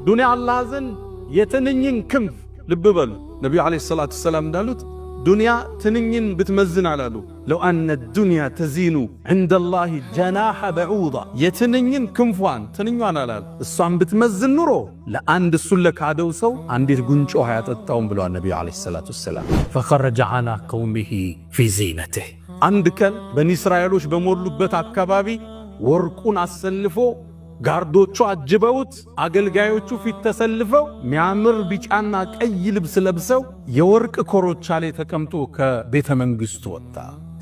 ዱንያ አላህ ዘንድ የትንኝን ክንፍ፣ ልብ በሉ፣ ነቢዩ عليه الصلاة والسلام እንዳሉት ዱንያ ትንኝን ብትመዝን አላሉ፣ لو أن الدنيا تزن عند الله جناح بعوضة፣ የትንኝን ክንፏን ትንኟን አላሉ፣ እሷን ብትመዝን ኑሮ ለአንድ እሱን ለካደው ሰው አንዲት ጉንጮ ውሃ ያጠጣውም ብለዋል ነቢዩ عليه الصلاة والسلام። فخرج على قومه في زينته። አንድ ቀን በኒ እስራኤሎች በሞሉበት አካባቢ ወርቁን አሰልፎ፣ ጋርዶቹ አጅበውት፣ አገልጋዮቹ ፊት ተሰልፈው፣ ሚያምር ቢጫና ቀይ ልብስ ለብሰው የወርቅ ኮርቻ ላይ ተቀምጦ ከቤተ መንግሥቱ ወጣ።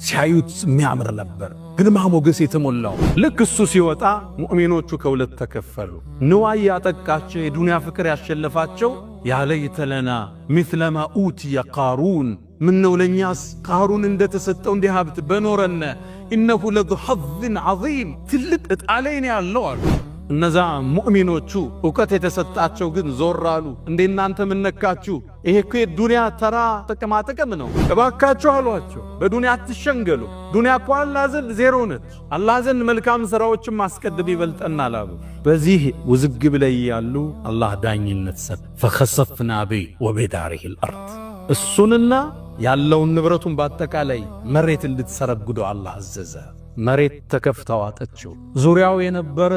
ሲያዩት የሚያምር ነበር፣ ግርማ ሞገስ የተሞላው። ልክ እሱ ሲወጣ ሙእሚኖቹ ከሁለት ተከፈሉ። ንዋይ ያጠቃቸው፣ የዱንያ ፍቅር ያሸነፋቸው يا ليت لنا مثل ما أوتي قارون፣ ምነው ለእኛስ ቃሩን እንደተሰጠው እንዲህ ሀብት በኖረነ፣ إنه لذو حظ عظيم፣ ትልቅ ዕጣ ላይ ነው ያለው አሉ። እነዛ ሙእሚኖቹ እውቀት የተሰጣቸው ግን ዞር አሉ። እንዴ እናንተ ምነካችሁ? ይሄ እኮ የዱንያ ተራ ጥቅማ ጥቅም ነው። እባካችሁ አሏቸው፣ በዱንያ አትሸንገሉ። ዱንያ እኮ አላህ ዘንድ ዜሮ ነች። አላህ ዘንድ መልካም ሥራዎችን ማስቀደም ይበልጠናል አሉ። በዚህ ውዝግብ ላይ ያሉ አላህ ዳኝነት ሰጠ። فخسفنا به وبداره الأرض። እሱንና ያለውን ንብረቱን በአጠቃላይ መሬት እንድትሰረጉደው አላህ አዘዘ። መሬት ተከፍታ ዋጠችው። ዙሪያው የነበረ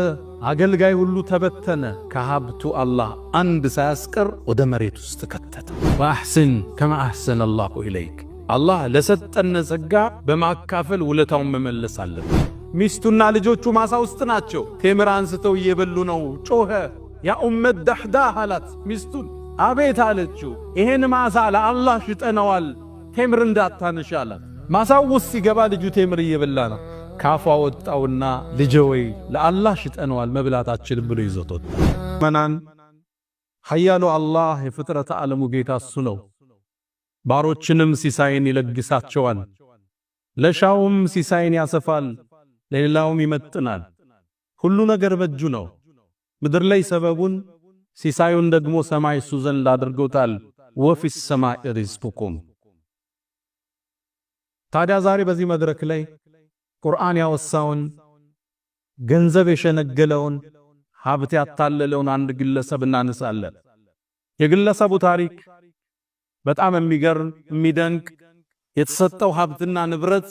አገልጋይ ሁሉ ተበተነ። ከሀብቱ አላህ አንድ ሳያስቀር ወደ መሬት ውስጥ ከተተ። وأحسن كما أحسن الله إليك፣ አላህ ለሰጠን ጸጋ በማካፈል ውለታውን መመለስ አለብን። ሚስቱና ልጆቹ ማሳ ውስጥ ናቸው። ቴምር አንስተው እየበሉ ነው። ጮኸ። يا أم الدحداح አላት ሚስቱን። አቤት አለችው። ይሄን ማሳ ለአላህ ሽጠነዋል፣ ቴምር እንዳታነሽ አላት። ማሳው ውስጥ ሲገባ ልጁ ቴምር እየበላ ነው። ካፏ ወጣውና ልጄ ወይ ለአላህ ሽጠነዋል፣ መብላት አትችልም ብሎ ይዞት ወጣ። መናን ኃያሉ አላህ የፍጥረተ ዓለሙ ጌታ እሱ ነው። ባሮችንም ሲሳይን ይለግሳቸዋል። ለሻውም ሲሳይን ያሰፋል፣ ለሌላውም ይመጥናል። ሁሉ ነገር በእጁ ነው። ምድር ላይ ሰበቡን፣ ሲሳዩን ደግሞ ሰማይ እሱ ዘንድ አድርጎታል። وفي السماء رزقكم። ታዲያ ዛሬ በዚህ መድረክ ላይ ቁርአን ያወሳውን፣ ገንዘብ የሸነገለውን፣ ሀብት ያታለለውን አንድ ግለሰብ እናነሳለን። የግለሰቡ ታሪክ በጣም የሚገርም፣ የሚደንቅ፣ የተሰጠው ሀብትና ንብረት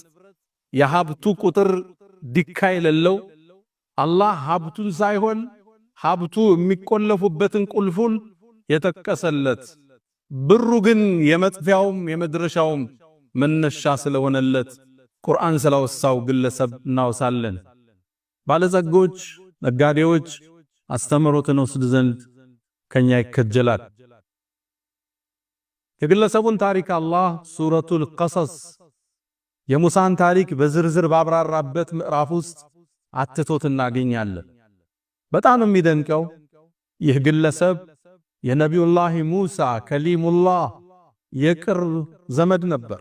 የሀብቱ ቁጥር ዲካ የሌለው፣ አላህ ሀብቱን ሳይሆን ሀብቱ የሚቆለፉበትን ቁልፉን የጠቀሰለት፣ ብሩ ግን የመጥፊያውም የመድረሻውም መነሻ ስለሆነለት ቁርአን ስላወሳው ግለሰብ እናወሳለን። ባለጸጎች፣ ነጋዴዎች አስተምህሮትን ወስድ ዘንድ ከኛ ይከጀላል። የግለሰቡን ታሪክ አላህ ሱረቱል ቀሰስ የሙሳን ታሪክ በዝርዝር ባብራራበት ምዕራፍ ውስጥ አትቶት እናገኛለን። በጣም የሚደንቀው ይህ ግለሰብ የነቢዩላህ ሙሳ ከሊሙላህ የቅርብ ዘመድ ነበር።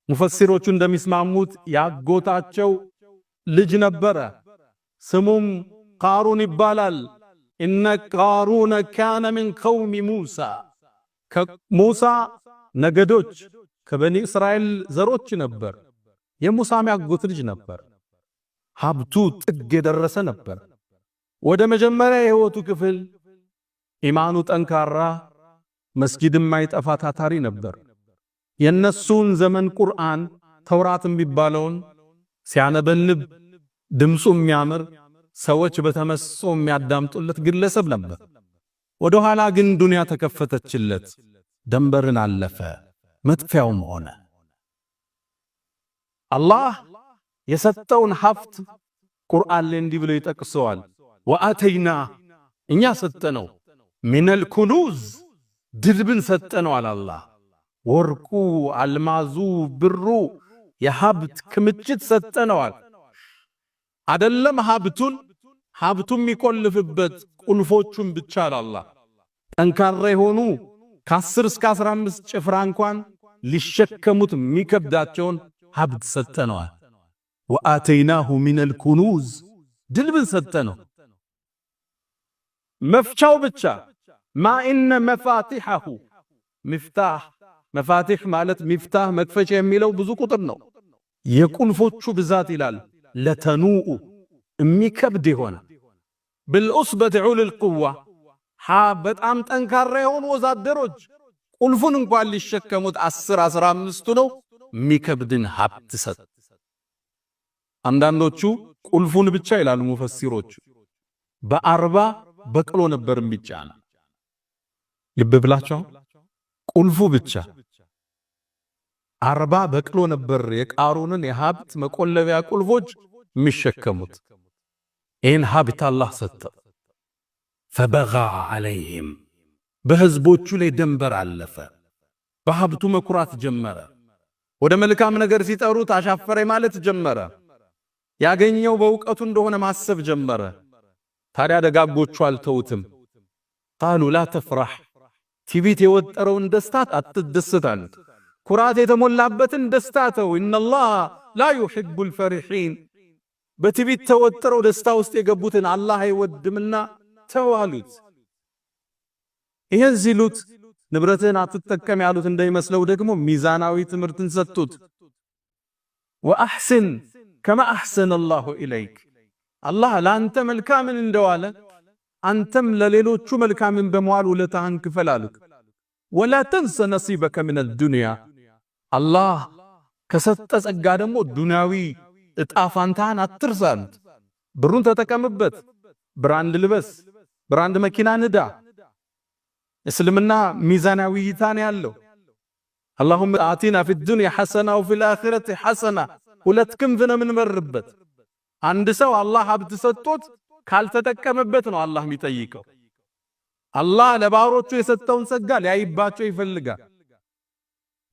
ሙፈሲሮቹ እንደሚስማሙት ያጎታቸው ልጅ ነበረ። ስሙም ቃሩን ይባላል። إن قارون كان من قوم موسى፣ ከሙሳ ነገዶች ከበኒ እስራኤል ዘሮች ነበር። የሙሳም ያጎት ልጅ ነበር። ሀብቱ ጥግ የደረሰ ነበር። ወደ መጀመሪያ የህይወቱ ክፍል ኢማኑ ጠንካራ፣ መስጊድ የማይጠፋ ታታሪ ነበር። የነሱን ዘመን ቁርአን ተውራት የሚባለውን ሲያነበንብ ድምፁ የሚያምር፣ ሰዎች በተመስጦ የሚያዳምጡለት ግለሰብ ነበር። ወደ ኋላ ግን ዱንያ ተከፈተችለት፣ ደንበርን አለፈ፣ መጥፊያውም ሆነ። አላህ የሰጠውን ሀብት ቁርአን ላይ እንዲህ ብሎ ይጠቅሰዋል። وآتيناه፣ እኛ ሰጠነው፣ من الكنوز፣ ድልብን ሰጠነው አለ አላህ። ወርቁ፣ አልማዙ፣ ብሩ፣ የሀብት ክምችት ሰጠነዋል። አደለም ሀብቱን፣ ሀብቱ የሚቆልፍበት ቁልፎቹን ብቻ አለ አላህ። ጠንካራ የሆኑ ከ10 እስከ 15 ጭፍራ እንኳን ሊሸከሙት የሚከብዳቸውን ሀብት ሰጠነዋል። وآتيناه من الكنوز፣ ድልብን ሰጠነው። መፍቻው ብቻ ما إن مفاتحه مفتاح፣ مفاتيح ማለት مفتاح መክፈቻ የሚለው ብዙ ቁጥር ነው። የቁልፎቹ ብዛት ይላል لتنوء የሚከብድ ይሆናል። بالعصبة أولي القوة። በጣም ጠንካራ የሆኑ ወዛደሮች ቁልፉን እንኳን ሊሸከሙት 10 15ቱ ነው የሚከብድን ሀብት ሰጥ። አንዳንዶቹ ቁልፉን ብቻ ይላሉ ሙፈሲሮቹ፣ በ40 በቅሎ ነበር የሚጫና። ልብ ብላችሁ ቁልፉ ብቻ 40 በቅሎ ነበር የቃሩንን የሀብት መቆለቢያ ቁልፎች የሚሸከሙት። ይህን ሀብት አላህ ሰጠ። فبغى عليهم በህዝቦቹ ላይ ደንበር አለፈ። በሀብቱ መኩራት ጀመረ። ወደ መልካም ነገር ሲጠሩት አሻፈረኝ ማለት ጀመረ። ያገኘው በእውቀቱ እንደሆነ ማሰብ ጀመረ። ታዲያ ደጋጎቹ አልተውትም። قالوا لا تفرح፣ ትዕቢት የወጠረውን ደስታ አትደሰት አሉት። ኩራት የተሞላበትን ደስታ ተው። إن الله لا يحب الفرحين፣ በትዕቢት ተወጥረው ደስታ ውስጥ የገቡትን አላህ አይወድምና ተው አሉት። ይህን ሲሉት ንብረትህን አትጠቀም ያሉት እንዳይመስለው ደግሞ ሚዛናዊ ትምህርትን ሰጡት። وأحسن كما أحسن الله إليك፣ አላህ ለአንተ መልካምን እንደዋለ አንተም ለሌሎቹ መልካምን በመዋል ውለታህን ክፈል አሉት። ولا تنس نصيبك من الدنيا፣ አላህ ከሰጠ ጸጋ ደግሞ ዱንያዊ እጣ ፋንታህን አትርሳ አሉት። ብሩን ተጠቀምበት፣ brand ልበስ፣ brand መኪና ንዳ። እስልምና ሚዛናዊ እይታ ነው ያለው። اللهم آتنا في الدنيا حسنة وفي الآخرة حسنة። ሁለት ክንፍ ነው የምንበርበት። አንድ ሰው አላህ ሀብት ሰጥቶት ካልተጠቀመበት ነው አላህ የሚጠይቀው። አላህ ለባሮቹ የሰጠውን ጸጋ ሊያይባቸው ይፈልጋል።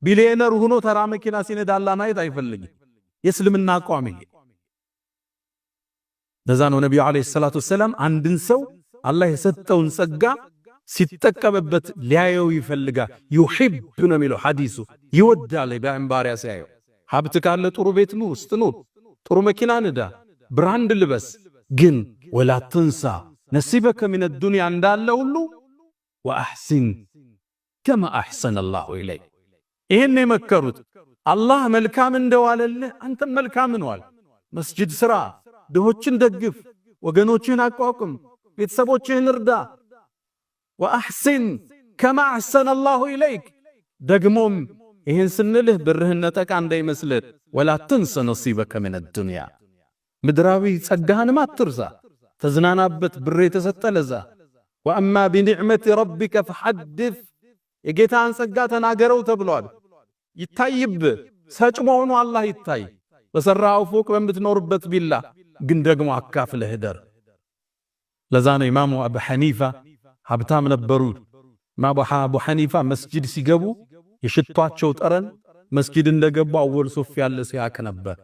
ቢሊየነር ሆኖ ተራ መኪና ሲነዳ አላህ ማየት አይፈልግም። የእስልምና አቋም ይሄ። ለዛ ነው ነቢዩ عليه الصلاة والسلام አንድን ሰው አላህ የሰጠውን ጸጋ ሲጠቀምበት ሊያየው ይፈልጋል። يحب ነው የሚለው ሐዲሱ፣ ይወዳል ባሪያ ሲያየው። ሀብት ካለ ጥሩ ቤት ውስጥ ኑር፣ ጥሩ መኪና ንዳ፣ brand ልበስ፣ ግን ولا تنس نصيبك من الدنيا እንዳለ ሁሉ وأحسن كما أحسن الله إليك። ይህን የመከሩት አላህ መልካም እንደዋለልህ አንተም መልካም ዋል። መስጂድ ስራ፣ ድሆችን ደግፍ፣ ወገኖችህን አቋቁም፣ ቤተሰቦችህን እርዳ። وأحسن كما أحسن الله إليك። ደግሞም ይህን ስንልህ ብርህን ነጠቃ እንዳይመስልህ፣ ولا تنس نصيبك من الدنيا፣ ምድራዊ ጸጋህንም አትርሳ፣ ተዝናናበት፣ ብር የተሰጠ ለዛ። وأما بنعمة ربك فحدث፣ የጌታህን ጸጋ ተናገረው ተብሏል። ይታይብህ፣ ሰጭ መሆኑ አላህ ይታይ። በሰራው ፎቅ በምትኖርበት ቪላ ግን ደግሞ አካፍለህ እደር። ለዛ ነው ኢማሙ አቡ ሐኒፋ ሀብታም ነበሩ። ኢማሙ አቡ ሐኒፋ መስጂድ ሲገቡ የሽቷቸው ጠረን መስጂድ እንደገቡ أول صف ያለ ሲያክ ነበር።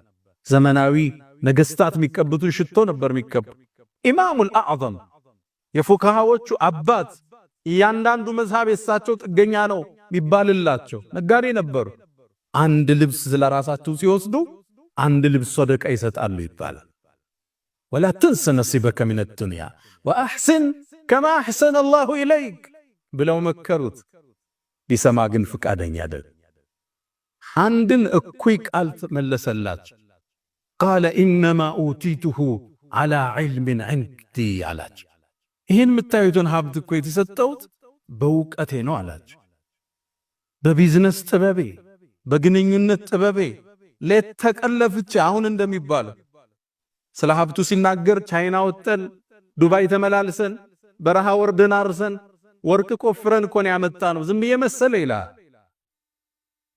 ዘመናዊ ነገስታት የሚቀቡትን ሽቶ ነበር የሚቀቡ። الإمام الأعظم የፉካሃዎቹ አባት፣ እያንዳንዱ መዝሃብ የሳቸው ጥገኛ ነው የሚባልላቸው ነጋዴ ነበሩ። አንድ ልብስ ስለራሳቸው ሲወስዱ አንድ ልብስ ሰደቃ ይሰጣሉ ይባላል። ولا تنس نصيبك من الدنيا وأحسن كما أحسن الله إليك ብለው መከሩት። ሊሰማ ግን ፍቃደኛ አይደል። አንድን እኩይ ቃል መለሰላቸው። قال إنما أوتيته على علم عندي አላቸው። ይህን የምታዩትን ሀብት እኮ የተሰጠሁት በእውቀቴ ነው አላቸው። በቢዝነስ ጥበቤ፣ በግንኙነት ጥበቤ ሌት ተቀን ለፍቼ፣ አሁን እንደሚባለው ስለ ሀብቱ ሲናገር ቻይና ወጥተን፣ ዱባይ ተመላልሰን፣ በረሃ ወርደን አርሰን፣ ወርቅ ቆፍረን እኮ ነው ያመጣነው፣ ዝም ብዬ መሰለ ይላል።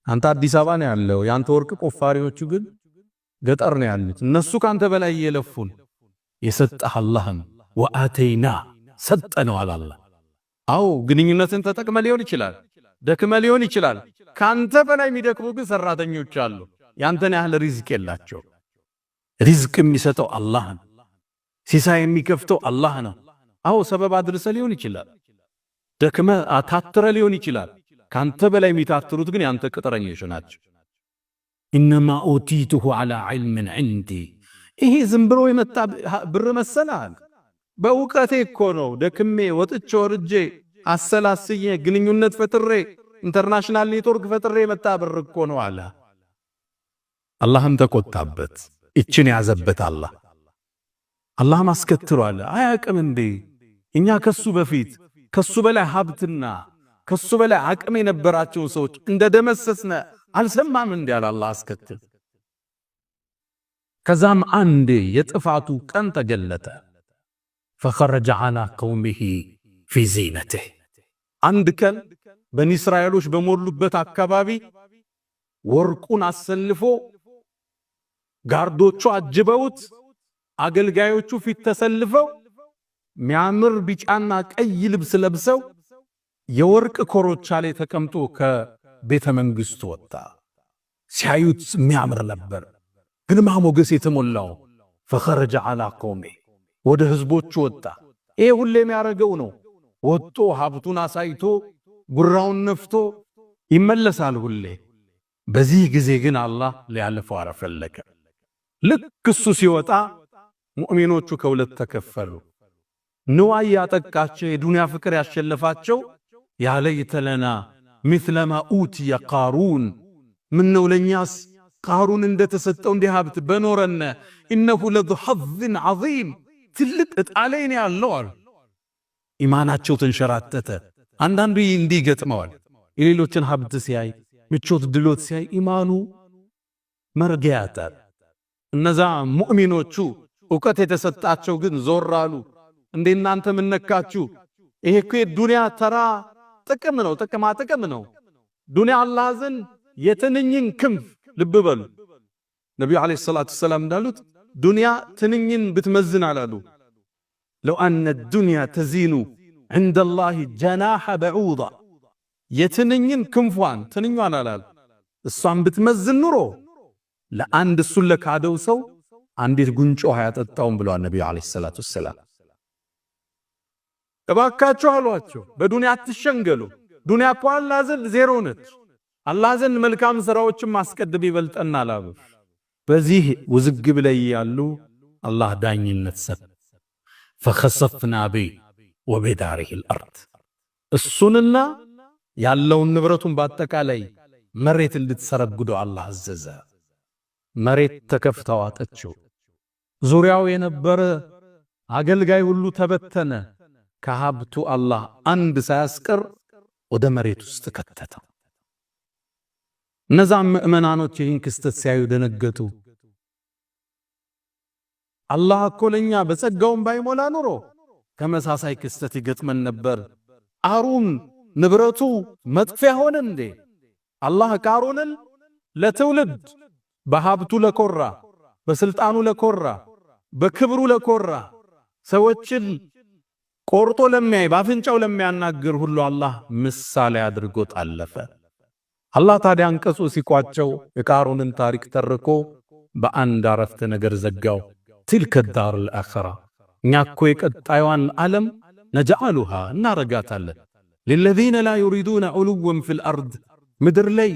አንተ አዲስ አበባ ነው ያለው፣ ያንተ ወርቅ ቆፋሪዎቹ ግን ገጠር ነው ያሉት። እነሱ ካንተ በላይ እየለፉን የሰጠህ አላህም وآتيناه ሰጠነው አላህ። አዎ ግንኙነትን ተጠቅመ ሊሆን ይችላል፣ ደክመ ሊሆን ይችላል። ካንተ በላይ የሚደክሙ ግን ሰራተኞች አሉ። ያንተን ያህል ሪዝቅ የላቸው። ሪዝቅ የሚሰጠው አላህ ነው። ሲሳይ የሚከፍተው አላህ ነው። አዎ ሰበብ አድርሰ ሊሆን ይችላል፣ ደክመ አታትረ ሊሆን ይችላል። ካንተ በላይ የሚታትሩት ግን ያንተ ቅጥረኞች ናቸው። إنما أوتيته على علم عندي። ይሄ ዝም ብሎ የመጣ ብር መሰላል? በእውቀቴ እኮ ነው ደክሜ ወጥቼ ወርጄ አሰላስዬ ግንኙነት ፈጥሬ international network ፈጥሬ የመጣ ብር እኮ ነው አለ። አላህም ተቆጣበት። እችን ያዘበት አላህ። አላህም አስከትሎ አለ፣ አያቅም እንዴ እኛ ከሱ በፊት ከሱ በላይ ሀብትና ከሱ በላይ አቅም የነበራቸውን ሰዎች እንደደመሰስነ አልሰማም እንዲ አለ አላህ አስከትል። ከዛም አንዴ የጥፋቱ ቀን ተገለጠ። فخرج على قومه في زينته። አንድ ቀን በኒ እስራኤሎች በሞሉበት አካባቢ ወርቁን አሰልፎ ጋርዶቹ አጅበውት አገልጋዮቹ ፊት ተሰልፈው ሚያምር ቢጫና ቀይ ልብስ ለብሰው የወርቅ ኮርቻ ላይ ተቀምጦ ከቤተ መንግስቱ ወጣ። ሲያዩት የሚያምር ነበር፣ ግርማ ሞገስ የተሞላው። فخرج على قومه ወደ ህዝቦቹ ወጣ። ይሄ ሁሌ የሚያደርገው ነው። ወጥቶ ሀብቱን አሳይቶ ጉራውን ነፍቶ ይመለሳል ሁሌ። በዚህ ጊዜ ግን አላህ ሊያልፈው አልፈለገ። ልክ እሱ ሲወጣ ሙእሚኖቹ ከሁለት ተከፈሉ። ንዋይ ያጠቃቸው የዱንያ ፍቅር ያሸነፋቸው يا ليت لنا مثل ما أوتي قارون፣ ምነው ለእኛስ ቃሩን እንደተሰጠው እንዲህ ሀብት በኖረነ፣ إنه لذو حظ عظيم ትልቅ ዕጣ ላይ ነው ያለው አሉ። ኢማናቸው ተንሸራተተ። አንዳንዱ እንዲህ ይገጥመዋል። የሌሎችን ሀብት ሲያይ፣ ምቾት ድሎት ሲያይ ኢማኑ መርጊያ ያጣል። እነዛ ሙእሚኖቹ እውቀት የተሰጣቸው ግን ዞር አሉ። እንዴ እናንተ ምን ነካችሁ? ይሄ እኮ የዱንያ ተራ ጥቅም ነው፣ ጥቅማ ጥቅም ነው። ዱንያ አላህ ዘንድ የትንኝን ክንፍ፣ ልብ በሉ፣ ነቢዩ عليه الصلاة والسلام እንዳሉት ዱንያ ትንኝን ብትመዝን አላሉ፣ لو أن الدنيا تزن عند الله جناح بعوضة፣ የትንኝን ክንፏን ትንኟን አላሉ፣ እሷን ብትመዝን ኑሮ ለአንድ እሱን ለካደው ሰው አንዲት ጉንጮ ውሃ ያጠጣውም ብለዋል ነቢዩ عليه الصلاة والسلام። እባካችሁ አሏቸው፣ በዱንያ አትሸንገሉ። ዱንያ እኮ አላህ ዘንድ ዜሮ ነች። አላህ ዘንድ መልካም ስራዎችን ማስቀደም ይበልጠናል አሉ። በዚህ ውዝግብ ላይ ያሉ አላህ ዳኝነት ሰጠ። فخسفنا به وبداره الأرض፣ እሱንና ያለውን ንብረቱን በአጠቃላይ መሬት እንድትሰረግደው አላህ አዘዘ። መሬት ተከፍታ ዋጠችው። ዙሪያው የነበረ አገልጋይ ሁሉ ተበተነ። ከሀብቱ አላህ አንድ ሳያስቀር ወደ መሬት ውስጥ ከተተው። እነዛም ምዕመናኖች ይህን ክስተት ሲያዩ ደነገጡ። አላህ እኮ ለኛ በጸጋውም ባይሞላ ኑሮ ተመሳሳይ ክስተት ይገጥመን ነበር። ቃሩን ንብረቱ መጥፊያ ሆነ እንዴ? አላህ ቃሩንን ለትውልድ በሀብቱ ለኮራ፣ በስልጣኑ ለኮራ፣ በክብሩ ለኮራ፣ ሰዎችን ቆርጦ ለሚያይ፣ በአፍንጫው ለሚያናግር ሁሉ አላህ ምሳሌ አድርጎት አለፈ። አላህ ታዲያ አንቀጹ ሲቋጨው የቃሩንን ታሪክ ተርኮ በአንድ አረፍተ ነገር ዘጋው። تلك الدار الآخرة፣ እኛ እኮ የቀጣዩዋን ዓለም نجعلها እናረጋታለን للذين لا يريدون علوا في الأرض፣ ምድር ላይ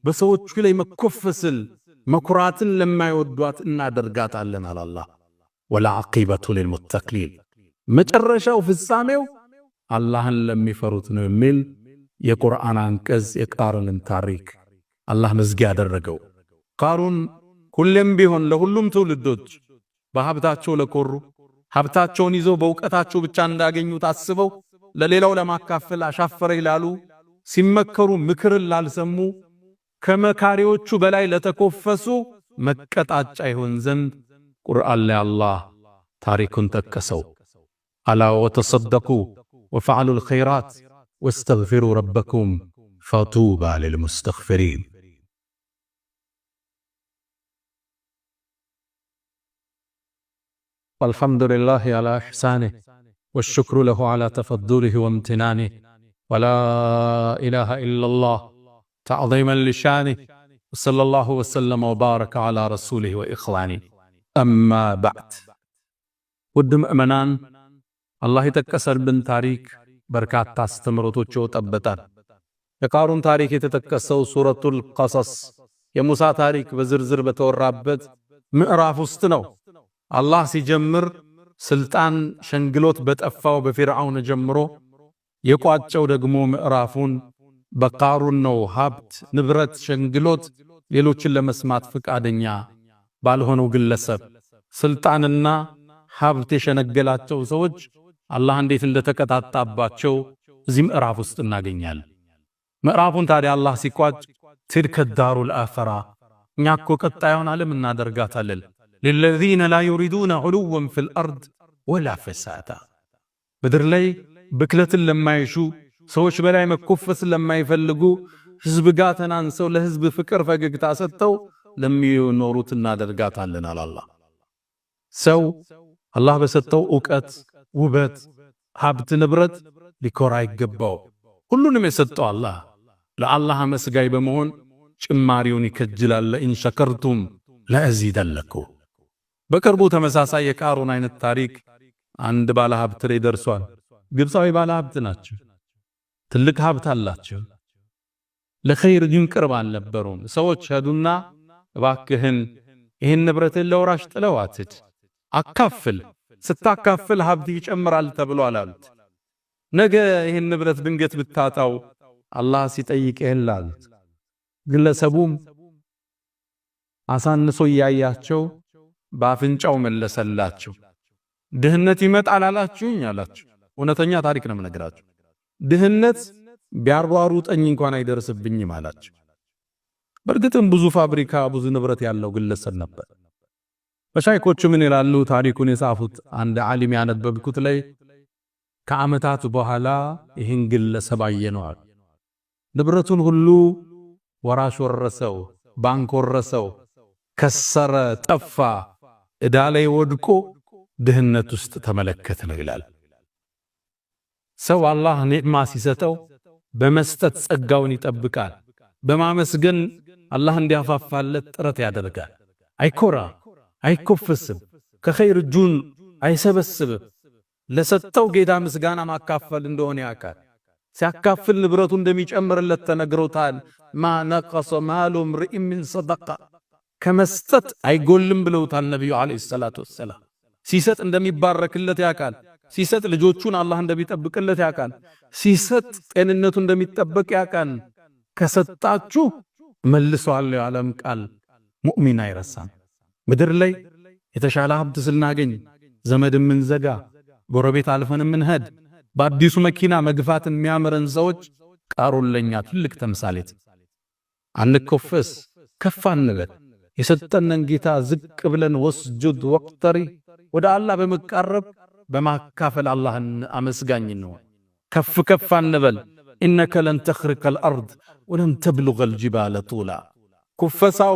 በሰዎቹ ላይ መኮፈስን መኩራትን ለማይወዷት እናደርጋታለን አላህ። والعاقبة للمتقين፣ መጨረሻው ፍጻሜው አላህን ለሚፈሩት ነው የሚል የቁርአን አንቀጽ የቃሩንን ታሪክ አላህ መዝጊያ ያደረገው። ቃሩን ሁሌም ቢሆን ለሁሉም ትውልዶች በሀብታቸው ለኮሩ፣ ሀብታቸውን ይዘው በእውቀታቸው ብቻ እንዳገኙ ታስበው ለሌላው ለማካፈል አሻፈረ ይላሉ፣ ሲመከሩ ምክርን ላልሰሙ፣ ከመካሪዎቹ በላይ ለተኮፈሱ መቀጣጫ ይሆን ዘንድ ቁርአን ላይ አላህ ታሪኩን ጠቀሰው። ألا وتصدقوا وافعلوا الخيرات واستغفروا ربكم فطوبى للمستغفرين። والحمد لله على إحسانه والشكر له على تفضله وامتنانه ولا إله إلا الله تعظيما لشانه وصلى الله وسلم وبارك على رسوله وإخوانه أما بعد። ውድ ምእመናን፣ አላህ የጠቀሰልን ታሪክ በርካታ አስተምህሮቶች ይወጣበታል። የቃሩን ታሪክ የተጠቀሰው ሱረቱል ቀሰስ የሙሳ ታሪክ በዝርዝር በተወራበት ምዕራፍ ውስጥ ነው። አላህ ሲጀምር ስልጣን ሸንግሎት በጠፋው በፊርዓውን ጀምሮ የቋጨው ደግሞ ምዕራፉን በቃሩን ነው። ሀብት ንብረት ሸንግሎት ሌሎችን ለመስማት ፍቃደኛ ባልሆነው ግለሰብ ስልጣንና ሀብት የሸነገላቸው ሰዎች አላህ እንዴት እንደተቀጣጣባቸው እዚህ ምዕራፍ ውስጥ እናገኛለን። ምዕራፉን ታዲያ አላህ ሲቋጭ تلك الدار الآخرة እኛ እኮ ቀጣዩን ዓለም እናደርጋታለን። للذين لا يريدون علوا في الأرض ولا فسادا ምድር ላይ ብክለትን ለማይሹ፣ ሰዎች በላይ መኮፈስን ለማይፈልጉ፣ ህዝብ ጋር ተናንሰው ለህዝብ ፍቅር ፈገግታ ሰጥተው ለሚኖሩት እናደርጋታለን አለ አላህ። ሰው አላህ በሰጠው ዕውቀት፣ ውበት፣ ሀብት፣ ንብረት ሊኮራ አይገባው። ሁሉንም የሰጠው አላህ፣ ለአላህ አመስጋኝ በመሆን ጭማሪውን ይከጅላል። لئن شكرتم لأزيدنكم። በቅርቡ ተመሳሳይ የቃሩን አይነት ታሪክ አንድ ባለ ሀብት ላይ ደርሷል። ግብፃዊ ባለ ሀብት ናቸው። ትልቅ ሀብት አላቸው። ለኸይር ግን ቅርብ አልነበሩም። ሰዎች ሄዱና እባክህን ይህን ንብረትን ለወራሽ ጥለው አትሂድ፣ አካፍል፣ ስታካፍል ሀብት ይጨምራል ተብሏል አሉት። ነገ ይህን ንብረት ድንገት ብታጣው አላህ ሲጠይቅህ አሉት። ግለሰቡም አሳንሶ እያያቸው በአፍንጫው መለሰላቸው። ድህነት ይመጣል አላችሁኝ አላችሁ። እውነተኛ ታሪክ ነው የምነግራችሁ። ድህነት ቢያሯሩጠኝ እንኳን አይደርስብኝም አላቸው። በእርግጥም ብዙ ፋብሪካ፣ ብዙ ንብረት ያለው ግለሰብ ነበር። መሻይኮቹ ምን ይላሉ? ታሪኩን የጻፉት አንድ ዓሊም ያነበብኩት ላይ ከዓመታት በኋላ ይህን ግለሰብ አየነዋል። ንብረቱን ሁሉ ወራሽ ወረሰው፣ ባንክ ወረሰው፣ ከሰረ፣ ጠፋ፣ ዕዳ ላይ ወድቆ ድህነት ውስጥ ተመለከት ነው ይላል። ሰው አላህ ኒዕማ ሲሰጠው በመስጠት ጸጋውን ይጠብቃል። በማመስገን አላህ እንዲያፋፋለት ጥረት ያደርጋል። አይኮራ፣ አይኮፍስም፣ ከኸይር እጁን አይሰበስብም። ለሰጠው ጌታ ምስጋና ማካፈል እንደሆነ ያውቃል። ሲያካፍል ንብረቱ እንደሚጨምርለት ተነግሮታል። ما نقص مال امرئ من صدقة ከመስጠት አይጎልም ብለውታል ነቢዩ عليه الصلاة والسلام። ሲሰጥ እንደሚባረክለት ያውቃል። ሲሰጥ ልጆቹን አላህ እንደሚጠብቅለት ያውቃል። ሲሰጥ ጤንነቱ እንደሚጠበቅ ያውቃል። ከሰጣችሁ መልሰዋለሁ የዓለም ቃል ሙእሚን አይረሳም። ምድር ላይ የተሻለ ሀብት ስናገኝ ዘመድ የምንዘጋ፣ ጎረቤት አልፈን የምንሄድ፣ በአዲሱ መኪና መግፋት የሚያምረን ሰዎች ቃሩን ለኛ ትልቅ ተምሳሌት። አንኮፈስ፣ ከፍ አንበል። የሰጠንን ጌታ ዝቅ ብለን واسجد واقترب ወደ አላህ በመቃረብ በማካፈል አላህን አመስጋኝ እንሆን። ከፍ ከፍ አንበል። إنك لن تخرق الأرض ولن تبلغ الجبال طولا። ኩፈሳው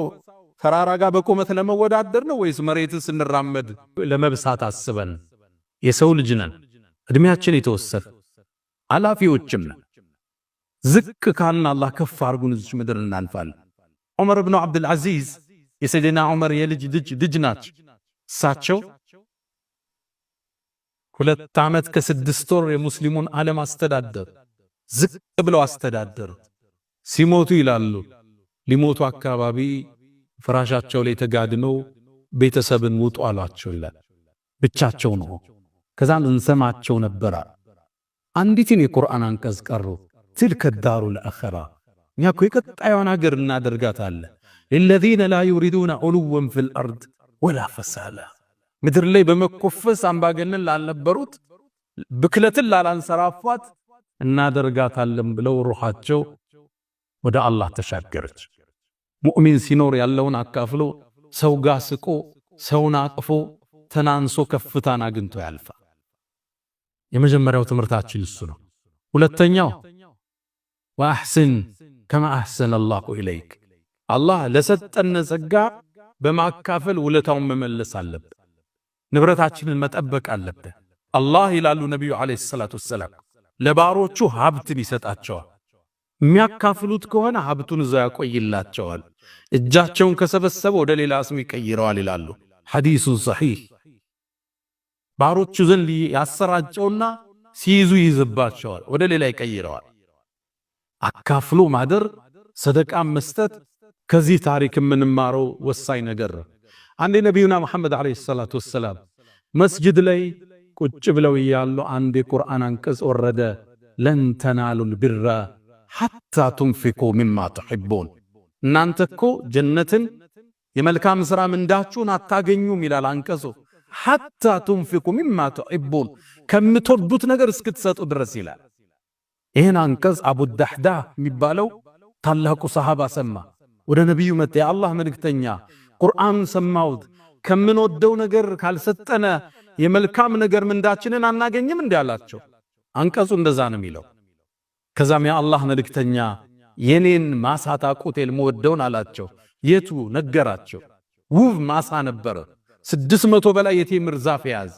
ተራራ ጋር በቁመት ለመወዳደር ነው ወይስ መሬት ስንራመድ ለመብሳት አስበን? የሰው ልጅ ነን፣ እድሜያችን የተወሰነ፣ አላፊዎችም ነን። ዝቅ ካልን አላህ ከፍ አርጉን እዚች ምድር እናልፋለን። ዑመር ብኑ ዓብድልዓዚዝ የሰይድና ዑመር የልጅ ልጅ ልጅ ናቸው። እሳቸው 2 ዓመት ከ6 ወር የሙስሊሙን ዓለም አስተዳደሩ። ዝቅ ብለው አስተዳደሩ። ሲሞቱ ይላሉ፣ ሊሞቱ አካባቢ ፍራሻቸው ላይ ተጋድመው ቤተሰብን ውጡ አሏቸው ይላል። ብቻቸው ነው። ከዛም እንሰማቸው ነበር። አንዲትን የቁርአን አንቀጽ ቀሩ። تلك الدار الآخرة እኛ እኮ የቀጣዩን ሀገር እናደርጋታለን። للذين لا يريدون علوا في الأرض ولا فسادا ምድር ላይ በመኮፈስ አምባገነን ላልነበሩት፣ ብክለትን ላላንሰራፏት እናደርጋታለን ብለው ሩሃቸው ወደ አላህ ተሻገረች። ሙእሚን ሲኖር ያለውን አካፍሎ፣ ሰው ጋር ስቆ፣ ሰውን አቅፎ፣ ተናንሶ ከፍታን አግኝቶ ያልፋል። የመጀመሪያው ትምህርታችን እሱ ነው። ሁለተኛው وأحسن كما أحسن الله إليك አላህ ለሰጠን ጸጋ በማካፈል ውለታውን መመለስ አለብን። ንብረታችንን መጠበቅ አለብን። አላህ ይላሉ ነቢዩ عليه الصلاة والسلام ለባሮቹ ሀብትን ይሰጣቸዋል። የሚያካፍሉት ከሆነ ሀብቱን እዛው ያቆይላቸዋል። እጃቸውን ከሰበሰበ ወደ ሌላ ስም ይቀይረዋል ይላሉ። حديث صحيح። ባሮቹ ዘንድ ያሰራጨውና ሲይዙ ይይዝባቸዋል፣ ወደ ሌላ ይቀይረዋል። አካፍሎ ማደር፣ ሰደቃም መስጠት ከዚህ ታሪክ የምንማረው ወሳኝ ነገር። አንድ ነቢዩና መሐመድ عليه الصلاة والسلام መስጅድ ላይ ቁጭ ብለው እያሉ አንድ የቁርአን አንቀጽ ወረደ። لن تنالوا البر حتى تنفقوا مما تحبون እናንተ እኮ ጀነትን የመልካም ሥራ ምንዳችሁን አታገኙም ይላል አንቀጹ። حتى تنفقوا مما تحبون ከምትወዱት ነገር እስክትሰጡ ድረስ ይላል። ይህን አንቀጽ አቡ ዳሕዳህ የሚባለው ታላቁ ሰሃባ ሰማ። ወደ ነቢዩ መጣ። የአላህ መልእክተኛ፣ ቁርአን ሰማሁት፣ ከምንወደው ነገር ካልሰጠነ የመልካም ነገር ምንዳችንን አናገኝም እንዲህ አላቸው። አንቀጹ እንደዛ ነው የሚለው። ከዛም የአላህ መልእክተኛ፣ የኔን ማሳ ታውቁት የምወደውን አላቸው። የቱ? ነገራቸው። ውብ ማሳ ነበረ። 600 በላይ የቴምር ዛፍ የያዘ፣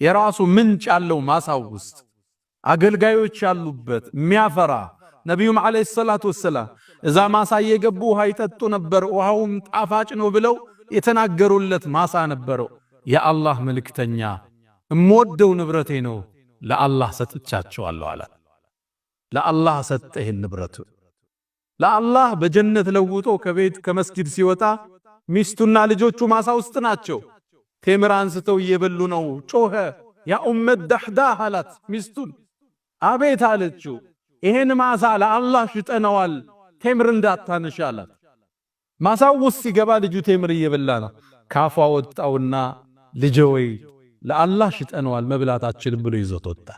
የራሱ ምንጭ ያለው፣ ማሳው ውስጥ አገልጋዮች ያሉበት፣ የሚያፈራ። ነቢዩም ዓለይሂ ሰላቱ ወሰላም እዛ ማሳ እየገቡ ውሃ ይጠጡ ነበር። ውሃውም ጣፋጭ ነው ብለው የተናገሩለት ማሳ ነበረው። የአላህ መልእክተኛ፣ እምወደው ንብረቴ ነው፣ ለአላህ ሰጥቻቸዋለሁ አላት። ለአላህ ሰጠ ይህን ንብረቱ። ለአላህ በጀነት ለውጦ ከቤት ከመስጊድ ሲወጣ ሚስቱና ልጆቹ ማሳ ውስጥ ናቸው። ቴምር አንስተው እየበሉ ነው። ጮኸ። ያ ኡመ ዳሕዳህ አላት ሚስቱን። አቤት አለችው። ይሄን ማሳ ለአላህ ሽጠነዋል፣ ቴምር እንዳታነሽ አላት። ማሳው ውስጥ ሲገባ ልጁ ቴምር እየበላ ነው። ካፏ ወጣውና ልጄ ወይ፣ ለአላህ ሽጠነዋል፣ መብላታችንም ብሎ ይዞት ወጣ።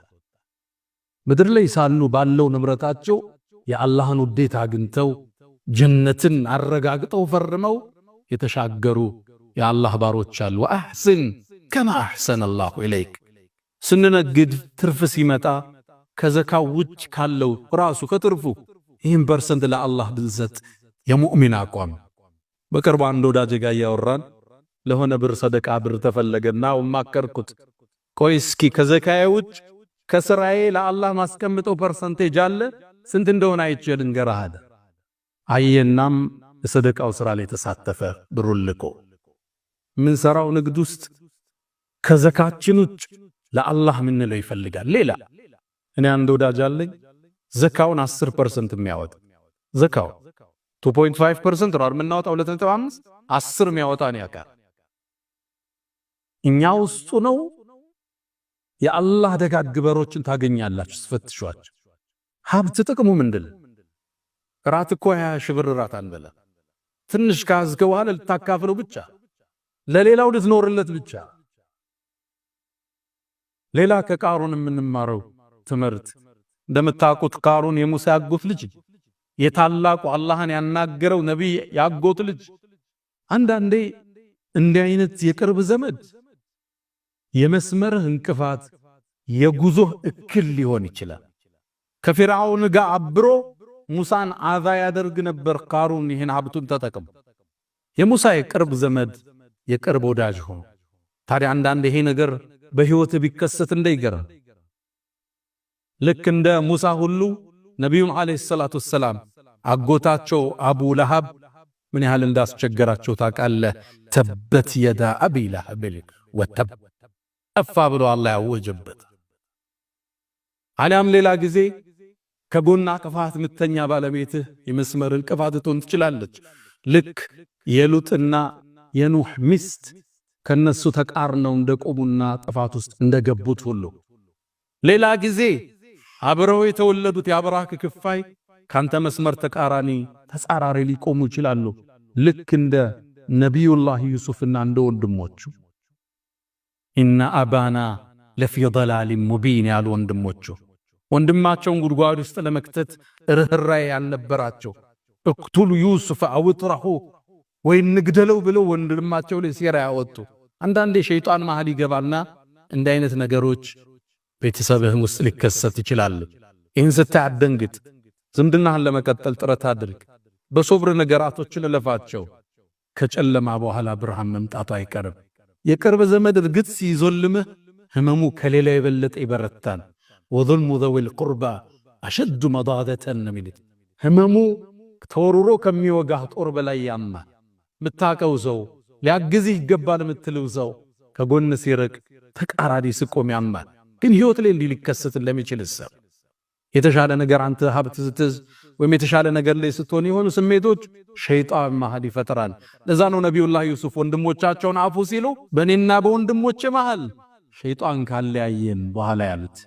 ምድር ላይ ሳሉ ባለው ንብረታቸው የአላህን ውዴታ አግኝተው፣ ጀነትን አረጋግጠው፣ ፈርመው የተሻገሩ የአላህ ባሮች አሉ። وأحسن كما أحسن الله إليك። ስንነግድ ትርፍ ሲመጣ ከዘካው ውጭ ካለው ራሱ ከትርፉ ይህን percent ለአላህ ብንሰጥ የሙእሚን አቋም። በቅርቡ አንድ ወዳጄ ጋር እያወራን ለሆነ ብር ሰደቃ ብር ተፈለገና ማከርኩት። ቆይ እስኪ ከዘካዬ ውጭ ከስራዬ ለአላህ ማስቀምጠው percentage አለ፣ ስንት እንደሆነ አይቼ ልንገርህ አለ። አየናም የሰደቃው ስራ ላይ ተሳተፈ። ብሩን ልኮ ምንሰራው ንግድ ውስጥ ከዘካችን ውጭ ለአላህ ምንለው ይፈልጋል። ሌላ እኔ አንድ ወዳጅ አለኝ፣ ዘካውን 10% የሚያወጣ። ዘካው 2.5% ነው የምናወጣው፣ 2.5፣ 10 የሚያወጣ ነው ያውቃል። እኛ ውስጡ ነው። የአላህ ደጋግ በሮችን ታገኛላችሁ ስትፈትሿቸው። ሀብት ጥቅሙ ምንድን? ራት እኮ 20,000 ብር ራት አንበላ። ትንሽ ካዝከ በኋላ ልታካፍለው ብቻ፣ ለሌላው ልትኖርለት ብቻ። ሌላ ከቃሩን የምንማረው ትምህርት፣ እንደምታውቁት ቃሩን የሙሳ ያጎት ልጅ፣ የታላቁ አላህን ያናገረው ነቢይ ያጎት ልጅ። አንዳንዴ እንዲህ አይነት የቅርብ ዘመድ የመስመርህ እንቅፋት፣ የጉዞህ እክል ሊሆን ይችላል። ከፊርዓውን ጋር አብሮ ሙሳን አዛ ያደርግ ነበር። ቃሩን ይህን ሀብቱን ተጠቅሞ የሙሳ የቅርብ ዘመድ፣ የቅርብ ወዳጅ ሆኖ። ታዲያ አንዳንድ ይሄ ነገር በህይወት ቢከሰት እንዳይገርም። ልክ እንደ ሙሳ ሁሉ ነቢዩም ዓለይሂ ሰላቱ ወሰላም አጎታቸው አቡ ለሃብ ምን ያህል እንዳስቸገራቸው ታውቃለህ። تبت يدا أبي لهب وتب፣ ጠፋ ብሎ አላህ ያወጀበት። አሊያም ሌላ ጊዜ ከጎና ቅፋት ምተኛ ባለቤትህ የመስመር እንቅፋት ትሆን ትችላለች። ልክ የሉጥና የኑህ ሚስት ከነሱ ተቃርነው እንደቆሙና ጥፋት ውስጥ እንደገቡት ሁሉ፣ ሌላ ጊዜ አብረው የተወለዱት የአብራክ ክፋይ ካንተ መስመር ተቃራኒ፣ ተጻራሪ ሊቆሙ ይችላሉ። ልክ እንደ ነቢዩላህ ዩሱፍና እንደ ወንድሞቹ፣ إن أبانا لفي ضلال مبين ያሉ ወንድሞቹ፣ ወንድማቸውን ጉድጓድ ውስጥ ለመክተት ርህራዬ ያልነበራቸው፣ اقتلوا يوسف أو اطرحوه ወይ እንግደለው ብለው ወንድማቸው ላይ ሴራ ያወጡ። አንዳንዴ ሸይጣን መሃል ይገባና እንዲህ አይነት ነገሮች ቤተሰብህም ውስጥ ሊከሰት ይችላል። ይህን ስታይ አትደንግጥ። ዝምድናህን ለመቀጠል ጥረት አድርግ። በሶብር ነገራቶችን እለፋቸው። ከጨለማ በኋላ ብርሃን መምጣቱ አይቀርም። የቅርብ ዘመድ እርግጥ ሲዞልምህ ህመሙ ከሌላ የበለጠ ይበረታል። وظلم ذوي القربى أشد مضاضة ነው የሚሉት። ህመሙ ተወርሮ ከሚወጋህ ጦር በላይ ያማል። ምታቀው ሰው፣ ሊያግዝህ ይገባል የምትለው ሰው ከጎን ሲርቅ፣ ተቃራኒ ስቆም ያማል። ግን ህይወት ላይ እንዲህ ሊከሰት እንደሚችል እሰብ። የተሻለ ነገር አንተ ሀብት ስትይዝ ወይም የተሻለ ነገር ላይ ስትሆን የሆኑ ስሜቶች ሸይጣን መሃል ይፈጥራል። ለዛ ነው ነቢዩላህ ዩሱፍ ወንድሞቻቸውን አፉ ሲሉ በእኔና በወንድሞቼ መሃል ሸይጣን ካለያየን በኋላ ያሉት።